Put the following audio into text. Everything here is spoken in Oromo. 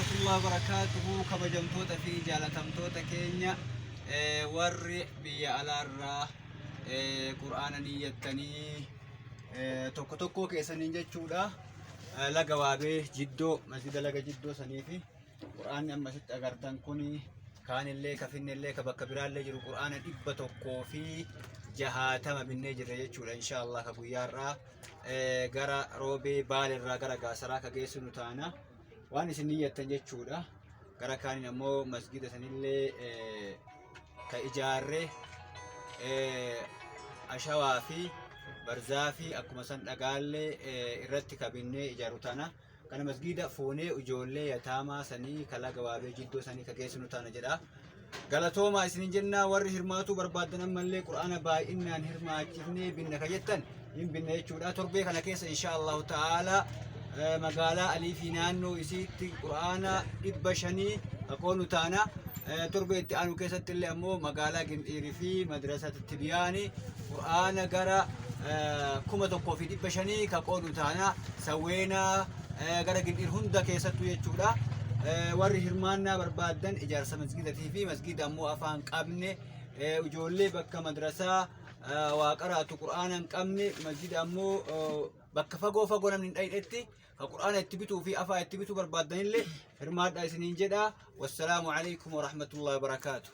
warahmatullahi wabarakaatuhu. Kabajamtoota fi jaalatamtoota keenya, warri biyya alaarraa qur'aana niyyattanii, tokko tokkoo keessaniin jechuudha, laga waabee jiddoo, masjida laga jiddoo sanii fi qur'aanni amma asitti agartan kun kaanillee ka finnellee ka bakka biraallee jiru qur'aana 160 binnee jirra jechuudha. Insha Allah ka guyyaarraa gara roobee baalirraa gara gaasaraa ka geessinu taana, waan isin niyyattan jechuudha. Gara kaaniin ammoo masgida sanillee ka ijaarre ashawaa fi barzaa fi akkuma san dhagaallee irratti ka binnee ijaaru taana. Kana masgiida fuunee ijoollee yataamaa sanii ka laga waabee jiddoo sanii ka geessinu taana jedha. Galatoomaa isinin jennaa. Warri hirmaatuu barbaaddan ammallee qur'aana baay'inaan hirmaachifnee binna ka jettan hin binna jechuudha. Torbee kana keessa insha Allahu ta'ala magaalaa Alii fi naannoo isiitti qur'aana 500 qoonu taana. Torbee itti aanu keessatti illee ammoo magaalaa Gindhiirii fi madrasaa Tibiyaani qur'aana gara 1500 ka qoonu taana, Sawweenaa gara Gindhiir hunda keessattuu jechuudha. Warri hirmaannaa barbaaddan ijaarsa masgiidatii fi masgiida ammoo afaan qabne, ijoollee bakka madrasaa waa qaraatu qur'aana hin qabne, masgiida ammoo bakka fagoo fagoo namni hin dhaynetti ka qur'aana itti bituu fi afaa itti bituu barbaaddanillee hirmaadhaa isiniin jedha. Wassalaamu alaikum warahmatullahi wabarakaatu.